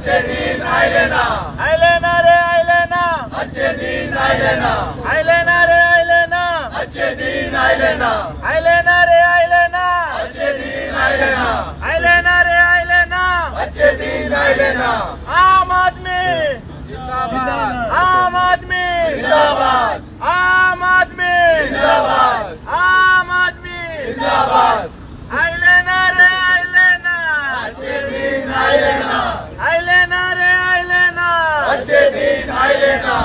अच्छे दिन आयले ना. आयले ना रे, आयले ना. अच्छे दिन आयले ना. आयले ना रे, आयले ना. अच्छे दिन आयले ना. आयले ना रे, आयले ना. अच्छे दिन आयले ना. आयले ना रे, आयले ना. अच्छे दिन आयले ना. आम आदमी, आम आदमी, जिंदाबाद. आम आदमी, जिंदाबाद. आम आदमी, जिंदाबाद. आयले ना रे, आयले ना. अच्छे दिन आयले ना. आयले ना रे, आयले ना. अच्छे दिन आयले ना.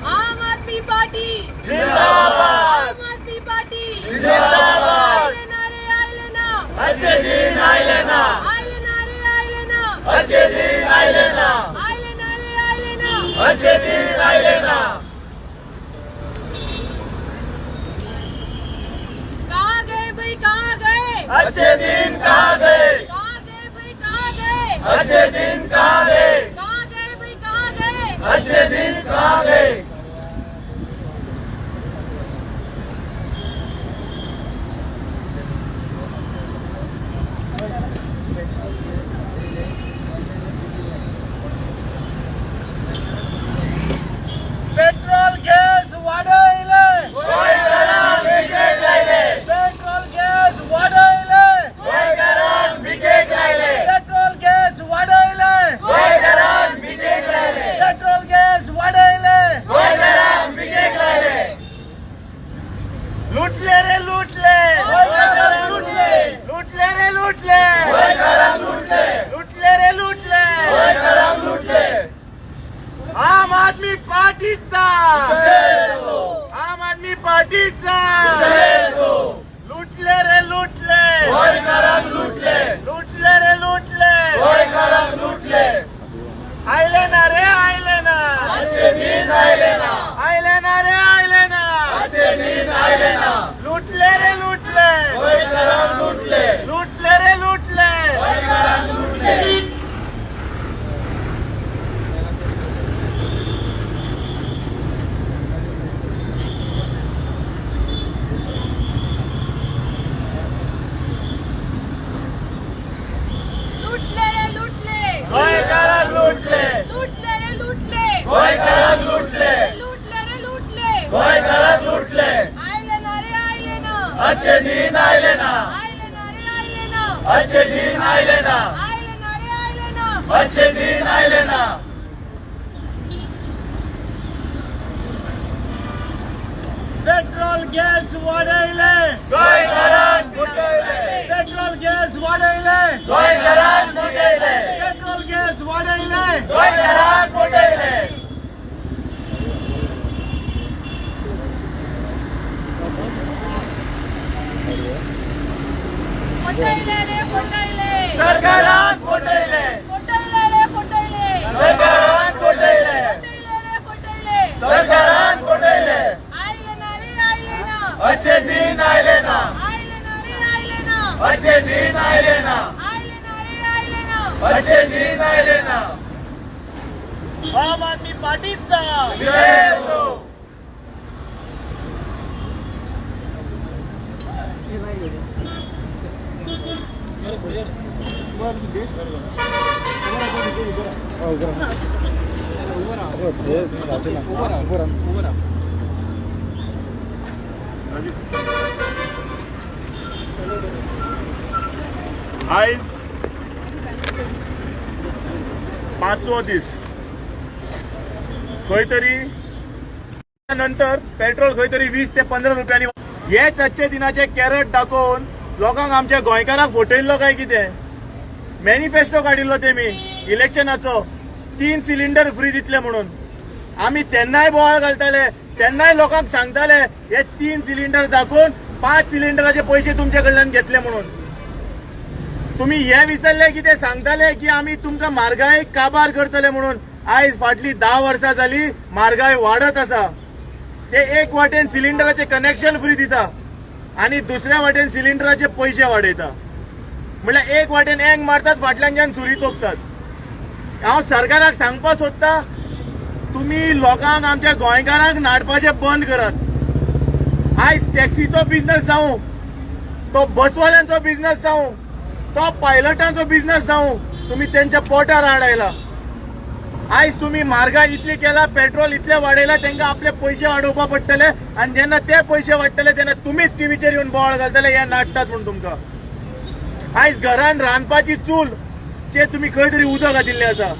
आम आदमी पार्टी, जिंदाबाद. आम आदमी पार्टी, जिंदाबाद. आयले ना रे, आयले ना. अच्छे दिन आयले ना. आयले ना रे, आयले ना. अच्छे दिन आयले ना. आयले ना रे, आयले ना. अच्छे दिन आयले ना. कहाँ गए भाई, कहाँ गए? अच्छे दिन कहाँ गए? कहाँ गए भाई, कहाँ गए? अच्छे दिन कहाँ गए? कहाँ गए भाई, कहाँ गए? अच्छे दिन कहाँ गए? पेट्रोल गॅस वाडयले. गोंयकारांक भिकेक लायले. पेट्रोल गॅस वाडयले. गोंयकारांक भिकेक लायले. पेट्रोल गॅस वाडयले. गोंयकारांक भिकेक लायले. पेट्रोल गॅस वाडयले. गोंयकारांक भिकेक लायले. लुटले रे लुटले. गोंयकारांक लुटले. लुटले रे लुटले. गोंयकारांक लुटले. लुटले रे लुटले. गोंयकारांक लुटले. आम आदमी पार्टीचा, जय असो. आम आदमी पार्टीचा. जय असो. लुटले रे लुटले. गोंयकारांक लुटले. लुटले रे लुटले. गोंयकारांक लुटले. आयले ना रे, आयले ना. अच्छे दिन आयले ना. आयले ना रे, आयले ना. अच्छे दिन आयले ना. लुटले रे लुटले. गोंयकारांक लुटले. लुटले रे लुटले. गोंयकारांक लुटले. लुटले रे लुटले. गोंयकारांक लुटले. लुटले रे लुटले. गोंयकारांक लुटले. लुटले रे लुटले. गोंयकारांक लुटले. आयले ना रे, आयले ना. अच्छे दिन आयले ना. आयले ना रे, आयले ना. अच्छे दिन आयले ना. आयले ना रे, आयले ना. अच्छे दिन आयले ना. पेट्रोल गॅस वाडयले. गोंयकारांक लुटले. पेट्रोल गॅस वाडयले. गोंयकारांक लुटले. पेट्रोल गॅस वाडयले. गोंयकारांक लुटले. फटयले रे फटयले. सरकारान फटयले. फटयले रे फटयले. सरकारान फटयले. फटयले रे फटयले. सरकारान फटयले. आयले ना रे, आयले ना. अच्छे दिन आयले ना. आयले ना रे, आयले ना. अच्छे दिन आयले ना. आयले ना रे, आयले ना. अच्छे दिन आयले ना. आम आदमी पार्टीचा. जय असो. आयज पांचवो दीस खंय तरी नंतर पेट्रोल खंय तरी 20 ते 15 रुपयांनी. हेच अच्छे दिनाचे कॅरेट दाखोवन लोकांक, आमच्या गोंयकारांक फटयल्लो काय कितें? मॅनिफेस्टो काडिल्लो तेमी इलेक्शनाचो, 3 सिलिंडर फ्री दितले म्हणून. आमी तेन्नाय बोवाळ घालताले, तेन्नाय लोकांक सांगताले हे 3 सिलिंडर दाखोवन 5 सिलिंडराचे पयशे तुमचे कडल्यान घेतले म्हणून. तुम्ही हे विसरले की ते सांगताले की आमी तुमकां म्हारगाय काबार करतले म्हणून. आयज फाटली 10 वर्सां जाली म्हारगाय वाडत आसा. ते एक वाटेन सिलिंडराचे कनेक्शन फ्री दिता आनी दुसऱ्या वाटेन सिलिंडराचे पयशे वाडयता. म्हणल्यार एक वाटेन एंग मारतात, फाटल्यानच्यान सुरी तोपतात. हांव सरकाराक सांगपाक सोदता, तुम्ही लोकांक, आमच्या गोंयकारांक नाडपाचें बंद करात. आयज टॅक्सीचो बिझनस जावं, तो बसवाल्यांचो बिझनस जावं, तो पायलटांचो बिझनस जावं, तुम्ही त्यांच्या पोटार हाड. आयज तुम्ही म्हारगाय इतली केला, पेट्रोल इतले वाडयला, तांकां आपले पयशे वाडोवपा पडटले. आनी जेन्ना ते पयशे वाडटले तेन्ना तुमीच टिवीचेर येवन बोवाळ घालतले, हे नाडटात म्हूण तुमकां. आयज घरान रांदपाची चूल चे तुमी खंय तरी उदक घातिल्लें आसा.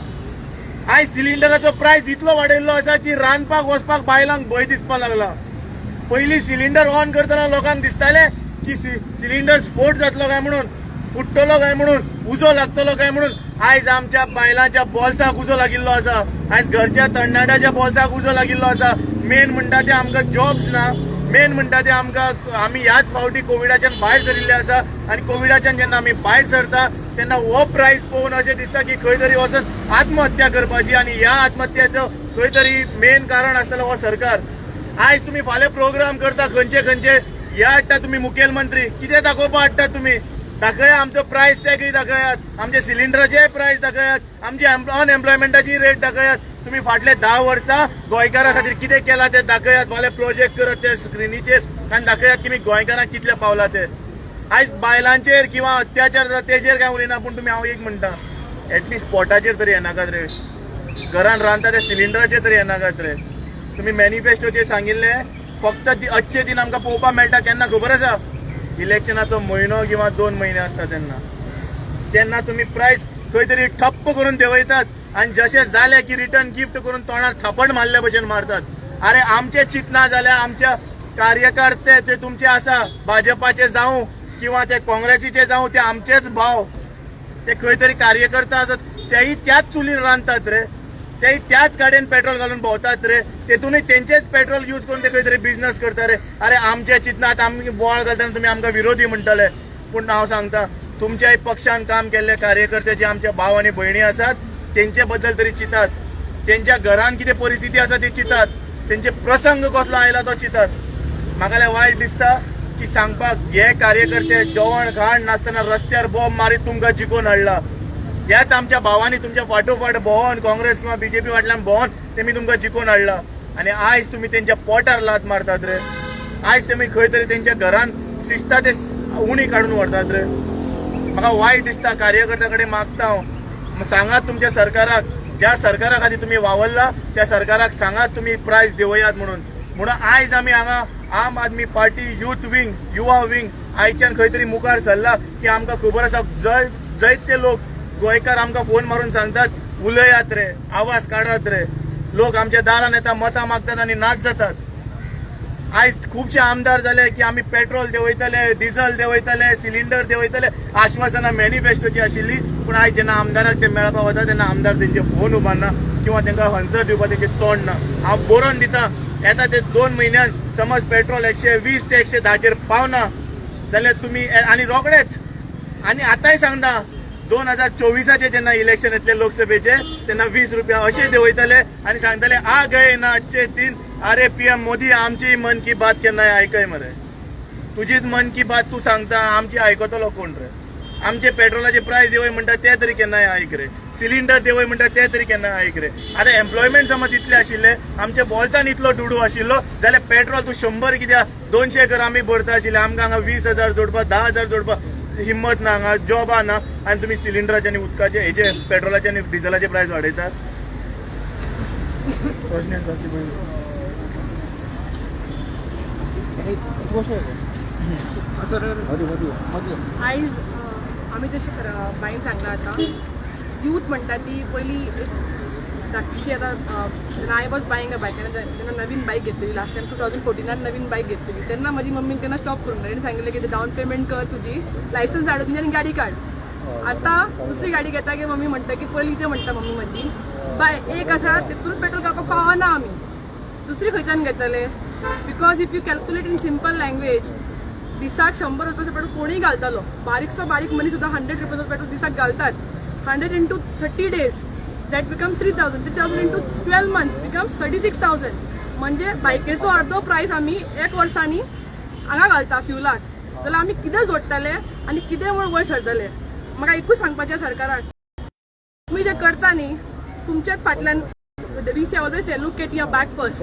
आयज सिलिंडराचो प्रायस इतलो वाडयल्लो आसा की रांदपाक वचपाक बायलांक भंय दिसपाक लागला. पयलीं सिलिंडर ऑन करतना लोकांक दिसतालें की सिलिंडर स्फोट जातलो काय म्हणून, फुट्टलो काय म्हणून, उजो लागतलो काय म्हणून. आयज आमच्या बायलांच्या बोल्साक उजो लागिल्लो आसा. आयज घरच्या तरणाट्याच्या बोल्साक उजो लागिल्लो आसा. मेन म्हणटा ते आमकां जॉब्स ना. मेन म्हणटा ते आमकां, आमी ह्याच फावटी कोविडाच्यान भायर सरिल्ले आसा. आनी कोविडाच्यान जेन्ना आमी भायर सरता तेन्ना हो प्रायस पळोवन अशें दिसता की खंय तरी वचून आत्महत्या करपाची. आनी ह्या आत्महत्याचो खंय तरी मेन कारण आसतलो हो सरकार. आयज तुमी फाल्यां प्रोग्राम करता खंयचे खंयचे हे हाडटा तुमी. मुखेलमंत्री कितें दाखोवपा हाडटा तुमी? दाखया, आमचो प्रायस टॅगूय दाखयात, आमचे सिलिंडराचे प्रायस दाखयात, आमची अनएम्प्लॉयमेंटाची रेट दाखयात. तुम्ही फाटले 10 वर्सां गोंयकारा खातीर कितें केलां तें दाखयात. फाल्यां प्रोजेक्ट करत ते स्क्रिनीचेर आनी दाखयात की मी गोंयकारांक कितले पावला ते. आयज बायलांचेर किंवा अत्याचार जाता तेजेर काय उलयना, पूण तुमी, हांव एक म्हणटा, एटलिस्ट पोटाचेर तरी येनाकात रे. घरान रांदता त्या सिलिंडराचेर तरी येनाकात रे. तुमी मॅनिफेस्टोचेर सांगिल्लें फक्त ती अच्छे दिन आमकां पळोवपाक मेळटा केन्ना खबर आसा? इलेक्शनाचो म्हयनो किंवा 2 म्हयने आसता तेन्ना. तेन्ना तुमी प्रायस खंय तरी ठप्प करून देंवयतात आनी जशें जालें की रिटर्न गिफ्ट करून तोंडार थापट मारल्या भशेन मारतात. अरे, आमचे चिंतना जाल्यार आमच्या कार्यकर्ते ते तुमचे आसा, भाजपाचे जावं किंवा ते काँग्रेसीचे जावं, ते आमचेच भाव. ते खंय तरी कार्यकर्ता आसात, तेय त्याच चुलीर रांदतात रे, तेय त्याच गाडयेन पेट्रोल घालून भोंवतात रे, तेतूनय तेंचेच पेट्रोल यूज करून ते खंय तरी बिझनस करता रे. अरे, आमचे चिंतनात आमी बोवाळ घालतना तुमी आमकां विरोधी म्हणटले, पूण हांव सांगता, तुमच्याय पक्षान काम केल्ले कार्यकर्ते जे आमचे भाव आनी भयणी आसात तेंचे बद्दल तरी चिंतात. तेंच्या घरान कितें परिस्थिती आसा ती चिंतात. तेंचे प्रसंग कसलो आयला तो चिंतात. म्हाका जाल्यार वायट दिसता की सांगपाक, हे कार्यकर्ते जेवण खाण नासतना रस्त्यार बॉम्ब मारीत तुमकां जिखोवन हाडला. ह्याच आमच्या भावांनी तुमच्या फाटोफाट भोंवन, काँग्रेस किंवा बीजेपी फाटल्यान भोंवन तेमी तुमकां जिखोवन हाडला. आनी आयज तुमी तेंच्या पोटार लात मारतात रे. आयज तुमी खंय तरी तेंच्या घरान शिजता ते उणी काडून व्हरतात रे. म्हाका वायट दिसता. कार्यकर्त्या कडेन मागता हांव, सांगात तुमच्या सरकाराक, ज्या सरकारा खातीर तुमी वावरला त्या सरकाराक सांगात तुमी प्रायस देंवयात म्हणून. म्हणून आयज आमी हांगा आम आदमी पार्टी युथ विंग, युवा विंग आयच्यान खंय तरी मुखार सरला की आमकां खबर आसा, जय जायते लोक गोंयकार आमकां फोन मारून सांगतात, उलयात रे, आवाज काडात रे. लोक आमच्या दारान येता, मतां मागतात आनी नाच जातात. आयज खुबशे आमदार जाले की आमी पेट्रोल देंवयतले, डिझल देंवयतले, सिलिंडर देंवयतले, आश्वासनां मॅनिफेस्टोची आशिल्ली. पूण आयज जेन्ना आमदाराक ते मेळपाक वता तेन्ना आमदार तेंचे फोन उबारना किंवा तांकां आन्सर दिवपाक तेंचे तोंड ना. हांव बरोवन दिता, येता ते 2 म्हयन्यान समज पेट्रोल 120 ते 110चेर पावना जाल्यार तुमी आनी रोखडेच, आनी आतांय सांगता, 2024आचे जेन्ना इलेक्शन येतले लोकसभेचे तेन्ना 20 रुपया अशे देंवयतले आनी सांगतले, "आ गए ना अच्छे दिन." अरे पीएम मोदी, आमची मन की बात केन्नाय आयकय मरे. तुजीच मन की बात तूं सांगता, आमची आयकतलो कोण रे? आमचे पेट्रोलाचे प्रायस देंवय म्हणटा ते तरी केन्नाय आयक रे. सिलिंडर देंवय म्हणटा ते तरी केन्नाय आयक रे. आतां एम्प्लॉयमेंट समज इतले आशिल्ले, आमच्या बोल्सान इतलो दुडू आशिल्लो जाल्यार पेट्रोल तूं 100 कित्याक, 200 कर, आमी भरता आशिल्ले. आमकां हांगा 20,000 जोडपाक, 10,000 जोडपाक हिम्मत ना. हांगा जॉबा ना आनी तुमी सिलिंडराचे आनी उदकाचे हेजे, पेट्रोलाचे आनी डिझलाचे प्रायस वाडयतात. प्रश्न आसा ती पळय. गोष्ट. आयज आमी जशें सर बाईन सांगलां, आतां यूथ म्हणटा ती पयली एक धाकटीशी. आतां जेन्ना I was buying a bike, तेन्ना नवीन बायक घेतलेली, लास्ट टायम 2014आन नवीन बायक घेतलेली, तेन्ना म्हजी मम्मीन केन्ना स्टॉप करूंक ना. तेणी सांगिल्लें की डावन पेमेंट कर, तुजी लायसन्स हाडून आनी गाडी काड. आतां दुसरी गाडी घेता की मम्मी म्हणटा की पयली तें म्हणटा मम्मी म्हजी, बाय एक आसा तितून पेट्रोल घालपाक पावना, आमी दुसरी खंयच्यान घेतले? Because if you calculate in simple language, दिसाक 100 रुपयाचो पेट्रोल कोणीय घालतलो. बारीकसो बारीक मनीस सुद्दां 100 रुपयाचो पेट्रोल दिसाक घालतात. 100 into 30 days, that become 3000. 3000 into 12 months becomes 36,000. म्हणजे बायकेचो अर्दो प्रायस आमी एक वर्सांनी हांगा घालता फ्युलाक, जाल्यार आमी कितें जोडटले आनी कितें म्हूण वयर सरतले? म्हाका एकूच सांगपाचें सरकाराक, तुमी जें करता न्ही, तुमच्याच फाटल्यान We say always say, look at your back first.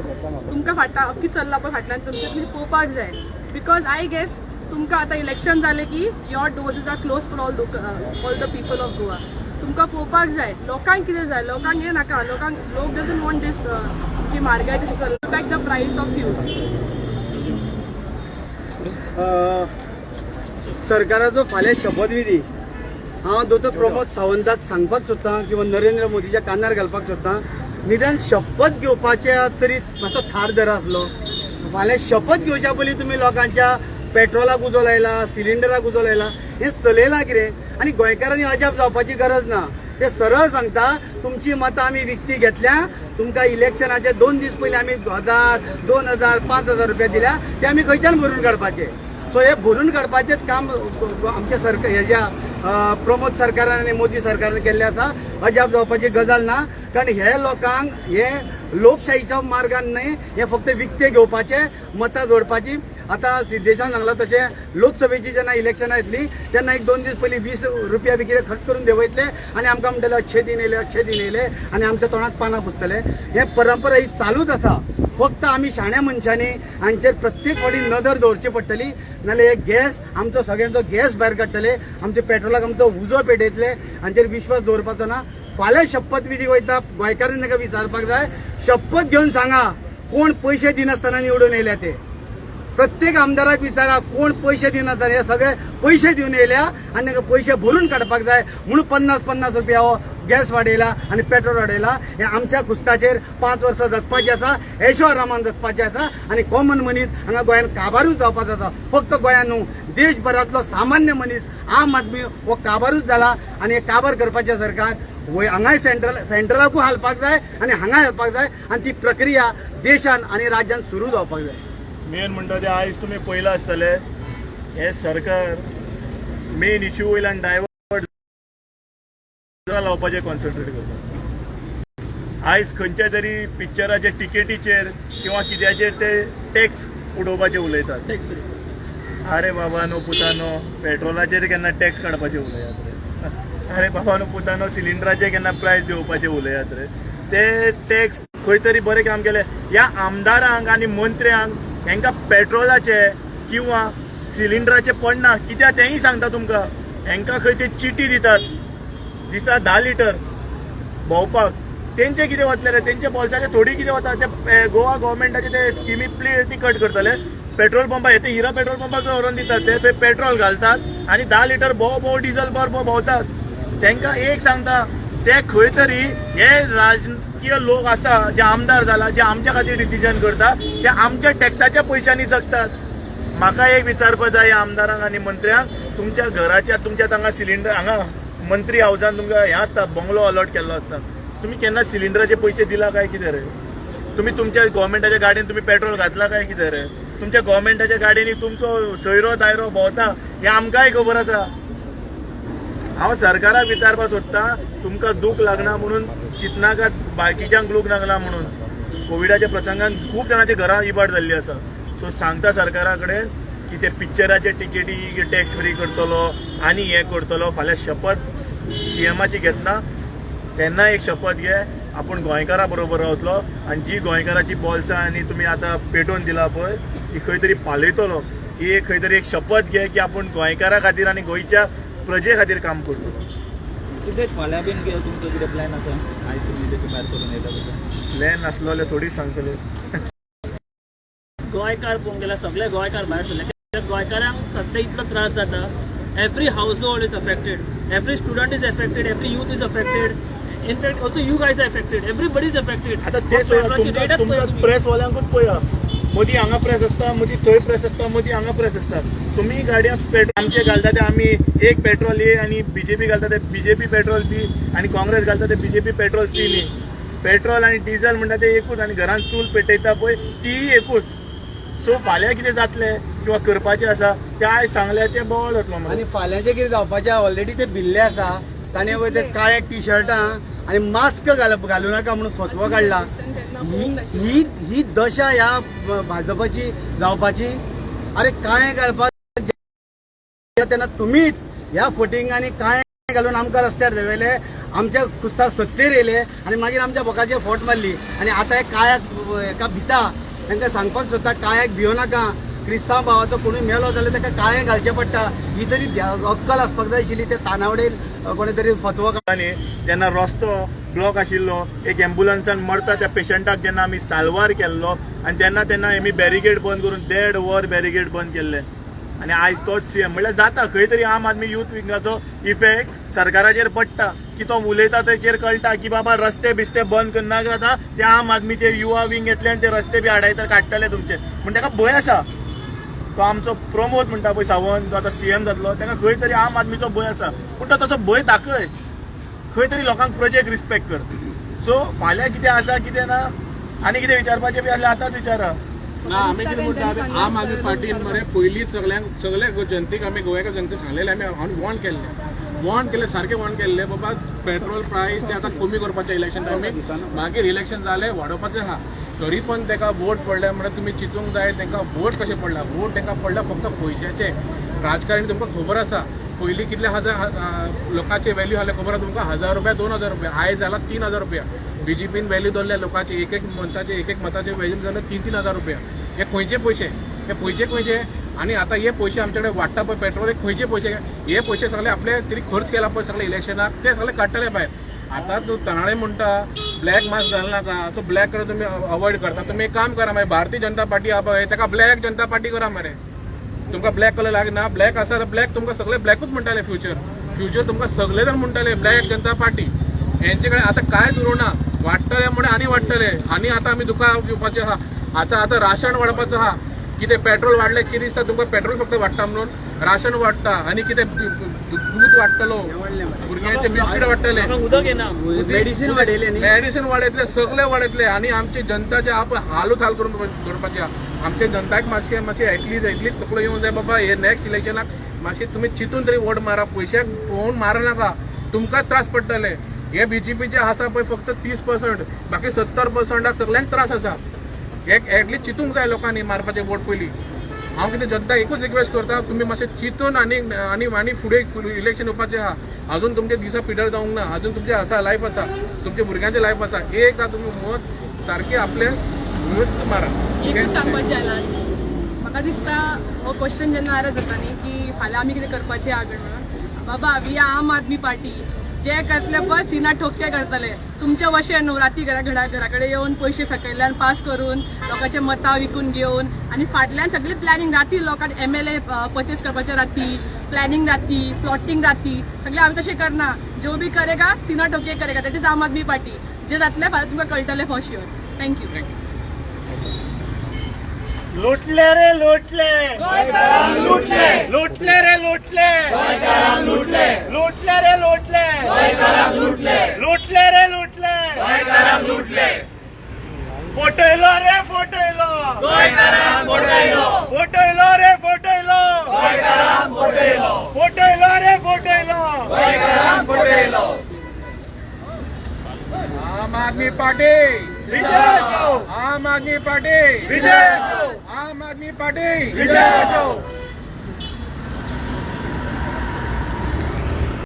तुमकां फाटा कितें चल्लां पळय फाटल्यान तुमचें, तुमी पळोवपाक जाय, because I guess तुमकां आतां इलेक्शन जालें की your doors are close for all the people of Goa. तुमकां पळोवपाक जाय लोकांक कितें जाय. लोकांक हें नाका. लोकांक, लोक डजंट वॉन्ट दीस की म्हारगाय कशी चल्ला. Back the price of fuels. सरकाराचो फाल्यां शपथविधी. हांव दोतोर प्रमोद सावंताक सांगपाक सोदतां किंवा नरेंद्र मोदीच्या कानार घालपाक सोदतां, निदान शपथ घेवपाच्या तरी मातसो थार धरा आसलो. फाल्यां शपथ घेवच्या पयलीं तुमी लोकांच्या पेट्रोलाक उजो लायला, सिलिंडराक उजो लायला, हें चलयलां कितें? आनी गोंयकारांनी अजाप जावपाची गरज ना. ते सरळ सांगता, तुमची मतां आमी विकती घेतल्या. तुमकां इलेक्शनाचे 2 दीस पयलीं आमी 1000, 2000, 5000 रुपया दिल्या. ते आमी खंयच्यान भरून काडपाचे? सो हे भरून काडपाचेच काम आमच्या सरकार हेज्या प्रमोद सरकारान आनी मोदी सरकारान केल्लें आसा. अजाप जावपाची गजाल ना, कारण हे लोकांक हे लोकशाहीच्या मार्गान न्हय, हे फक्त विकते घेवपाचे, मतां जोडपाची. आतां सिद्धेशान सांगलां तशें, लोकसभेची जेन्ना इलेक्शनां येतली तेन्ना एक 2 दीस पयलीं 20 रुपया बी कितें खट करून देंवयतले आनी आमकां म्हणटले, अच्छे दिन येयले, अच्छे दिन येयले, आनी आमच्या तोंडात पानां पुसतले. हे परंपरा ही चालूच आसा. फक्त आमी शाण्या मनशांनी हांचेर प्रत्येक फावटी नदर दवरची पडटली, नाल्यार हे गॅस, आमचो सगळ्यांचो गॅस भायर काडटले, आमच्या पेट्रोलाक आमचो उजो पेटयतले. हांचेर विश्वास दवरपाचो ना. फाल्यां शपथविधी वयता, गोंयकारांनी ताका विचारपाक जाय, शपथ घेवन सांगा कोण पयशे दिनासतना निवडून येयल्या ते. प्रत्येक आमदाराक विचारा, कोण पयशे दिनासतना. हे सगळे पयशे दिवन येयल्या आनी तांकां पयशे भरून काडपाक जाय म्हणून 50 50 रुपया हो गॅस वाडयला आनी पेट्रोल वाडयला. हे आमच्या खुस्ताचेर 5 वर्सां जगपाचें आसा, ऐशो आरामान जगपाचें आसा आनी कॉमन मनीस हांगा गोंयांत काबारूच जावपाचो आसा. फक्त गोंयांत न्हू, देशभरांतलो सामान्य मनीस, आम आदमी हो काबारूच जाला. आनी हे काबार करपाचें सरकार वय हांगाय सेंट्रलाकूय हालपाक जाय आनी हांगाय हालपाक जाय आनी ती प्रक्रिया देशान आनी राज्यान सुरू जावपाक जाय. मेन म्हणटा ते आयज तुमी पयलां आसतले, हे सरकार मेन इश्यू वयल्यान डायवर्ट लावपाचें कॉन्सन्ट्रेट करता. आयज खंयच्या तरी पिक्चराचे टिकेटीचेर किंवा कित्याचेर ते टॅक्स उडोवपाचे उलयतात. अरे बाबा नो, पुतानो, पेट्रोलाचेर केन्ना टॅक्स काडपाचे उलयात रे? अरे बाबा नो, पुतानो, सिलिंडराचे केन्ना प्रायस देंवपाचे उलयात रे? ते टॅक्स खंय तरी बरें काम केलें. ह्या आमदारांक आनी मंत्र्यांक हेंकां पेट्रोलाचे किंवा सिलिंडराचे पडना. कित्याक तेंय सांगता तुमकां. हेंकां खंय ते चिटी दितात दिसा 10 लिटर भोंवपाक. तेंचे कितें वतले रे? तेंच्या बोल्साचे थोडी कितें वता? ते गोवा गव्हर्मेंटाचे ते स्किमी ती कट करतले. पेट्रोल पंपा हे ते हिरा पेट्रोल पंपार व्हरून दितात. ते थंय पेट्रोल घालतात आनी 10 लिटर भोव भोव डिझल भर भोव भोंवतात. तांकां एक सांगता, ते खंय तरी हे राजकीय लोक आसा, जे आमदार जाला, जे आमच्या खातीर डिसिजन करता, ते आमच्या टॅक्साच्या पयशांनी जगतात. म्हाका एक विचारपा जाय ह्या आमदारांक आनी मंत्र्यांक, तुमच्या घराच्या, तुमच्या तांगा सिलिंडर, हांगा मंत्री हावजान तुमकां हें आसता, बंगलो अलॉट केल्लो आसता, तुमी केन्ना सिलिंडराचे पयशे दिला काय कितें रे? तुमी तुमच्या गव्हर्मेंटाच्या गाडयेन तुमी पेट्रोल घातला काय कितें रे? तुमच्या गव्हर्मेंटाच्या गाडयेनी तुमचो सोयरो दायरो भोंवता हें आमकांय खबर आसा. हांव सरकाराक विचारपाक सोदता, तुमकां दूख लागना म्हणून चिंतनाकात, बाकीच्यांक दूख लागना म्हणून. कोविडाच्या प्रसंगान खूब जाणांच्या घरां इबाड जाल्ली आसा. सो सांगता सरकारा कडेन की ते पिक्चराचे टिकेटी टॅक्स फ्री करतलो आनी हें करतलो. फाल्यां शपथ सीएमाची घेतना तेन्ना एक शपथ घे, आपूण गोंयकारा बरोबर रावतलो आनी जी गोंयकाराची बोल्सां आनी तुमी आतां पेटोवन दिला पळय, ती खंय तरी पालयतलो. ही एक खंय तरी एक शपथ घे की आपूण गोंयकारा खातीर आनी गोंयच्या प्रजे खातीर काम करतलो. कितें फाल्यां बीन कितें तुमचो कितें प्लॅन आसा? आयज तुमी जशें भायर सरून येयला तशें. प्लॅन नासलो जाल्यार थोडी सांगतले. गोंयकार पळोवंक गेल्यार सगळे गोंयकार भायर सरले. कित्याक गोंयकारांक सद्या इतलो त्रास जाता. Every household is affected, every student is affected, every youth is affected, in fact also you guys are affected, everybody is affected. आता ते तुमकां तुमकां प्रेस वाल्यांकूच पळया, मदीं हांगा प्रेस आसता, मदीं थंय प्रेस आसता, मदीं हांगा प्रेस आसता. तुमी गाडयांत पेट्रोल आमचे घालता ते आमी एक पेट्रोल ए आनी बीजेपी घालता ते बीजेपी पेट्रोल बी आनी काँग्रेस घालता ते बीजेपी पेट्रोल सी न्ही. पेट्रोल आनी डिझल म्हणटा ते एकूच आनी घरान चूल पेटयता पळय तीय एकूच. सो फाल्यां कितें जातलें किंवा करपाचें आसा तें आयज सांगल्यार तें बोवाळ जातलो मरे. आनी फाल्यांचें कितें जावपाचें, ऑलरेडी ते भिल्ले आसा. ताणें वयर ते काळे टी शर्टां आनी मास्क घालू नाका म्हणून फतवो काडला. ही ही ही दशा ह्या भाजपाची जावपाची. अरे, काळें घालपाक तेन्ना तुमीच ह्या फटिंगांनी काळें घालून आमकां रस्त्यार देंवयले. आमच्या खुस्तार सत्तेर येयले आनी मागीर आमच्या बोकाचेर फोट मारली. आनी आतां हे काळ्याक हेका भिता, तांकां सांगपाक सोदता काळ्याक भियो नाका. क्रिस्तांव भावाचो कोणूय मेलो जाल्यार ताका काळें घालचें पडटा, ही तरी अक्कल आसपाक जाय आशिल्ली. ते तानावडेन कोणे तरी फतवो आनी जेन्ना रस्तो ब्लॉक आशिल्लो, एक एम्बुलन्सान मरता त्या पेशंटाक जेन्ना आमी साल्वार केल्लो आनी तेन्ना तेन्ना आमी बॅरिगेड बंद करून 1.5 वर बॅरिगेड बंद केल्ले. आनी आयज तोच सीएम म्हणल्यार जाता खंय तरी आम आदमी युथ विंगाचो इफेक्ट सरकाराचेर पडटा की तो उलयता तेचेर कळटा की बाबा रस्ते बिस्ते बंद करनाका, आतां ते आम आदमीचे युवा विंग येतले आनी ते रस्ते बी आडायता काडटले तुमचे. म्हण ताका भंय आसा. तो आमचो प्रमोद म्हणटा पळय सावंत, जो आतां सीएम जातलो, ताका खंय तरी आम आदमीचो भंय आसा, पूण तो तसो भंय दाखय खंय तरी लोकांक प्रजेक रिस्पेक्ट कर. सो फाल्यां कितें आसा कितें ना आनी कितें विचारपाचें बी आसल्यार आतांच विचारा. ना, आमी कितें म्हणटा, आम आदमी पार्टीन मरे पयलीं सगळ्यांक सगळे जनतेक आमी गोव्याच्या जनतेक सांगलेले, आमी वॉर्न केल्ले, वॉर्न केले, सारके वॉर्न केल्ले, बाबा पेट्रोल प्रायस ते आतां कमी करपाचें इलेक्शन टायमीक, मागीर इलेक्शन जालें वाडोवपाचें आहा. तरी पण ताका वोट पडले म्हणल्यार तुमी चिंतूंक जाय तांकां वोट कशें पडला. वोट तांकां पडला फक्त पयशाचे राजकारणी. तुमकां खबर आसा पयलीं कितले हजार लोकांचे व्हॅल्यू आसले खबर आसा तुमकां, 1000 रुपया, 2000 रुपया, आयज जाला 3000 रुपया. बीजेपीन व्हॅल्यू दवरल्या लोकांचे, एक एक मंथाचे, एक एक मताचे व्हॅल्यू जाल्यार 3-3 हजार रुपया. हे खंयचे पयशे, हे पयशे खंयचे? आनी आतां हे पयशे आमचे कडेन वाडटा पळय पेट्रोल, हे खंयचे पयशे? हे पयशे सगळे आपले तरी खर्च केला पळय सगळे इलेक्शनाक, ते सगळे काडटले भायर. आतां तूं तणाळे म्हणटा ब्लॅक मास्क घालनाका, तो ब्लॅक कलर तुमी अवॉयड करता. तुमी एक काम करा मागीर, भारतीय जनता पार्टी आहा पळय ताका ब्लॅक जनता पार्टी करा मरे. तुमकां ब्लॅक कलर लागना, ब्लॅक आसा जाल्यार ब्लॅक तुमकां सगळे ब्लॅकूच म्हणटाले. फ्युचर फ्युचर तुमकां सगळे जाण म्हणटाले ब्लॅक जनता पार्टी. हेंचे कडेन आतां कांयच उरूं ना. वाडटले म्हणे आनी वाडटले आनी आतां आमी दुकान दिवपाचें आहा. आतां आतां राशन वाडपाचो आहा. कितें पेट्रोल वाडलें कितें दिसता तुमकां? पेट्रोल फक्त वाडटा म्हणून राशन वाडटा आनी कितें दूद वाडटलो, भुरग्यांचे बिस्कीट वाडटले. लोकांक उदक येना. मेडिसीन वाडयलें न्ही. मेडिसीन वाडयतले, सगळे वाडयतले आनी आमची जनता जे आप हालूच हाल करून दवरपाची आहा. आमच्या जनताक मातशें मातशें एटलीस्ट एटलीस्ट तकलो येवंक जाय बाबा, हे नेक्स्ट इलेक्शनाक मातशें तुमी चिंतून तरी वोट मारा. पयशाक पळोवन मारा नाका, तुमकांच त्रास पडटले. हे बीजेपीचे आसा पळय फक्त 30%, बाकी 70%ाक सगळ्यांक त्रास आसा. एक एटलीस्ट चिंतूंक जाय लोकांनी मारपाचे वोट पयलीं. हांव कितें जनता एकूच रिक्वेस्ट करता, तुमी मातशें चिंतून आनी आनी आनी फुडें इलेक्शन येवपाचें आहा. अजून तुमचे दिसा पिड्ड्यार जावंक ना, अजून तुमचें आसा लायफ आसा, तुमच्या भुरग्यांचें लायफ आसा. एकदां तुमी मत सारकें आपलें व्यवस्थीत मारा. एकूच सांगपाचें आहा लास्ट. म्हाका दिसता हो क्वेश्चन जेन्ना आयला जाता न्ही की फाल्यां आमी कितें करपाचें आहा म्हणून, बाबा we are आम आदमी पार्टी. जे करतले पळय सिना ठोके करतले. तुमच्या वशेन न्हू, राती घरा घरा घरा कडेन येवन पयशे सकयल्यान पास करून लोकांचे मतां विकून घेवन आनी फाटल्यान सगळी प्लॅनिंग राती, लोकांक एमएलए परचेस करपाच्या राती प्लॅनिंग, राती प्लॉटिंग, राती सगळें. आमी तशें करना. जो भी करेगा सीना ठोके करेगा, that is आम आदमी पार्टी. जे जातलें फाल्यां तुमकां कळटलें फॉर शुअर. Thank you. लुटले रे लुटले, लुटले, लुटले रे लुटले, लुटले, लुटले रे लुटले, लुटले, लुटले रे लुटले, लुटले. फटयलो रे फटयलो, फटयलो रे फटयलो, फटयलो रे फटयलो. आम आदमी पार्टी! विजय असो. आम आदमी पार्टी! विजय असो. आम आदमी पार्टी! विजय असो.